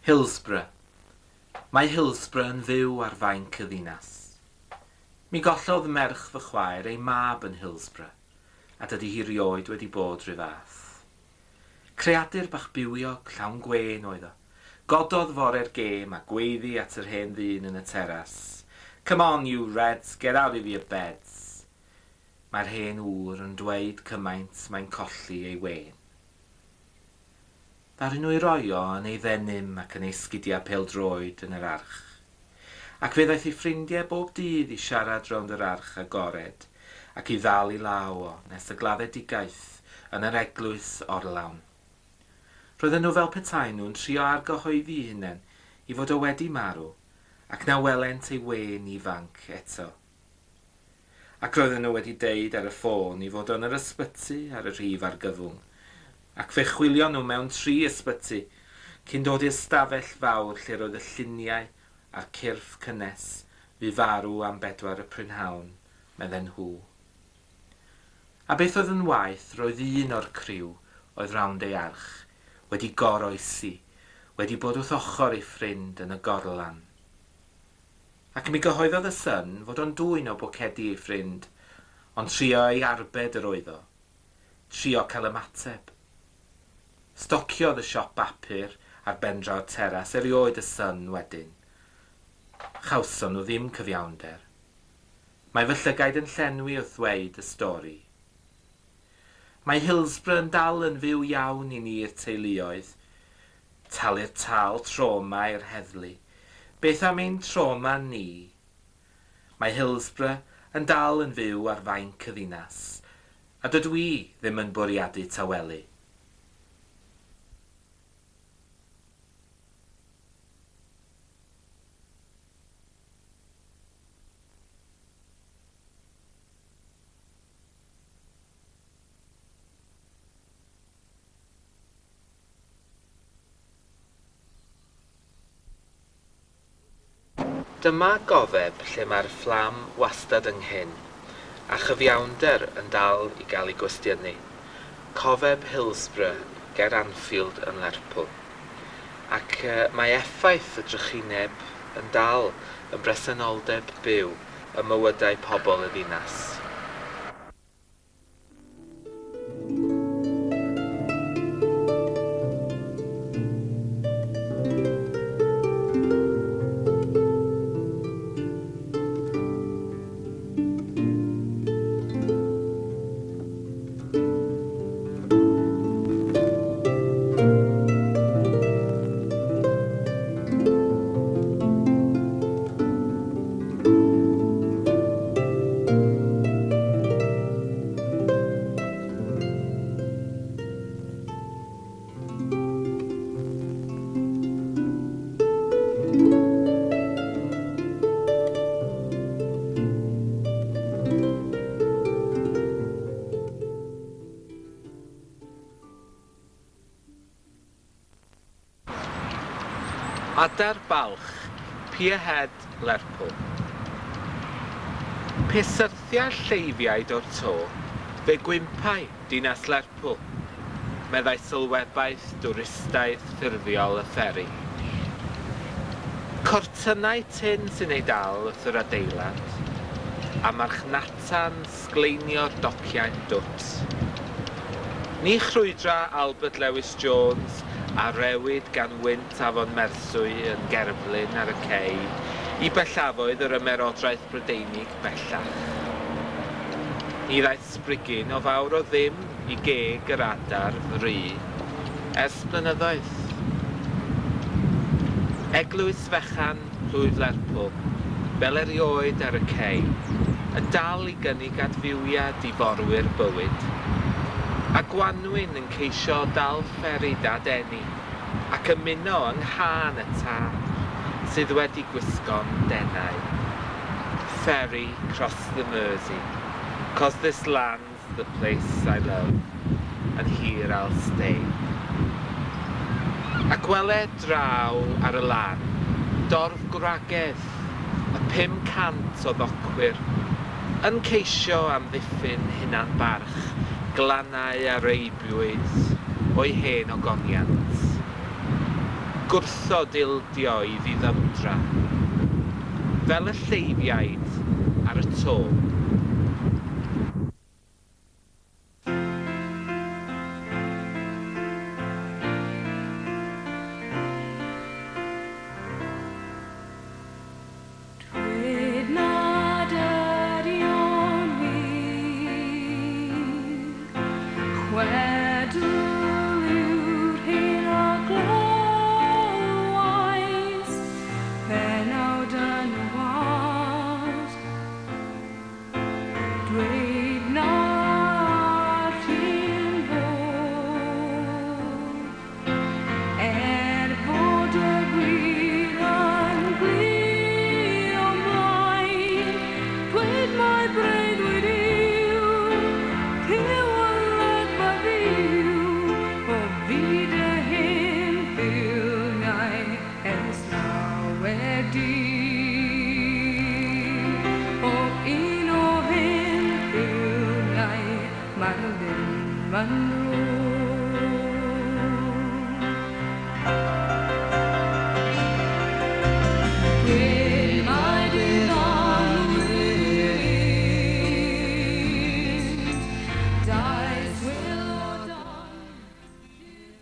Hillsborough. Mae Hillsborough yn fyw ar fainc y ddinas. Mi gollodd merch fy chwaer ei mab yn Hillsborough, a dydy hi rioed wedi bod rhy fath. Creadur bach bywiog, llawn gwên oedd o. Gododd fore'r gêm a gweiddi at yr hen ddyn yn y teras, Come on, you Reds, get out of your beds! Mae'r hen ŵr yn dweud cymaint mae'n colli ei wên. Ddaru nhw ei roi o yn ei ddenim ac yn ei sgidiau pêl-droed yn yr arch. Ac fe ddaeth ei ffrindiau bob dydd i siarad rownd yr arch agored ac i ddal i law o nes y gladdedigaeth yn yr eglwys orlawn. Roedden nhw fel petai nhw'n trio argyhoeddi'u hunain i fod o wedi marw ac na welent ei wên ifanc eto. Ac roedden nhw wedi deud ar y ffôn i fod o yn yr ysbyty ar y rhif argyfwng. Ac fe chwilion nhw mewn tri ysbyty cyn dod i'r stafell fawr lle roedd y lluniau a'r cyrff cynnes fu farw am bedwar y prynhawn, medden nhw. A beth oedd yn waeth, roedd un o'r criw oedd rownd ei arch wedi goroesi, wedi bod wrth ochr ei ffrind yn y gorlan. Ac mi gyhoeddodd y Sun fod o'n dwyn o bocedi ei ffrind, ond trio ei arbed yr oedd o. Trio cael ymateb. Stociodd y siop bapur ar bendraw'r teras erioed y Sun wedyn. Chawson nhw ddim cyfiawnder. Mae fy llygaid yn llenwi wrth ddweud y stori. Mae Hillsborough yn dal yn fyw iawn i ni'r teuluoedd. Talu'r tâl trawma i'r heddlu. Beth am ein trawma ni? Mae Hillsborough yn dal yn fyw ar fainc y ddinas, a dydw i ddim yn bwriadu tawelu. Dyma gofeb lle mae'r fflam wastad ynghyn, a chyfiawnder yn dal i gael ei gwestiynu. Cofeb Hillsborough ger Anfield yn Lerpwl. Ac mae effaith y drychineb yn dal yn bresenoldeb byw ym mywydau pobl y ddinas. Adar balch, Pierhead, Lerpwl. Pe syrthia lleifiaid o'r to, fe gwympai dinas Lerpwl, meddai sylwebaeth dwristaidd ffurfiol y fferi. Cortynnau tyn sy'n ei dal wrth yr adeilad, a marchnata'n sgleinio'r dociau'n dwt. Ni chrwydra Albert Lewis Jones, a rewyd gan wynt afon Merswy yn gerflun ar y cei, i bellafoedd yr Ymerodraeth Brydeinig bellach. Ni ddaeth sbrigyn o fawr o ddim i geg yr adar fry ers blynyddoedd. Eglwys fechan plwyf Lerpwl, fel erioed ar y cei, yn dal i gynnig adfywiad i forwyr bywyd. A gwanwyn yn ceisio dal fferi dadeni ac ymuno yng nghân y tad sydd wedi gwisgo'n denau. Ferry cross the Mersey, 'cos this land's the place I love and here I'll stay. Ac wele draw ar y lan, dorf gwragedd, y 500 o ddocwyr, yn ceisio amddiffyn hunan-barch glannau a reibiwyd o'u hen ogoniant. Gwrthod ildio i ddiddymdra. Fel y lleifiaid ar y to. Dweud nad ydy o'n wir. Chwedl yw'r hyn a glywais, pennawd yn y wasg. Dweud na all un fod. Er bod y gwir yn glir o'm blaen, dweud mai breuddwyd yw, Puw olygfa fyw o fyd y hen ffilmiau ers lawer dydd. O un o hen ffilmiau Marilyn Monroe.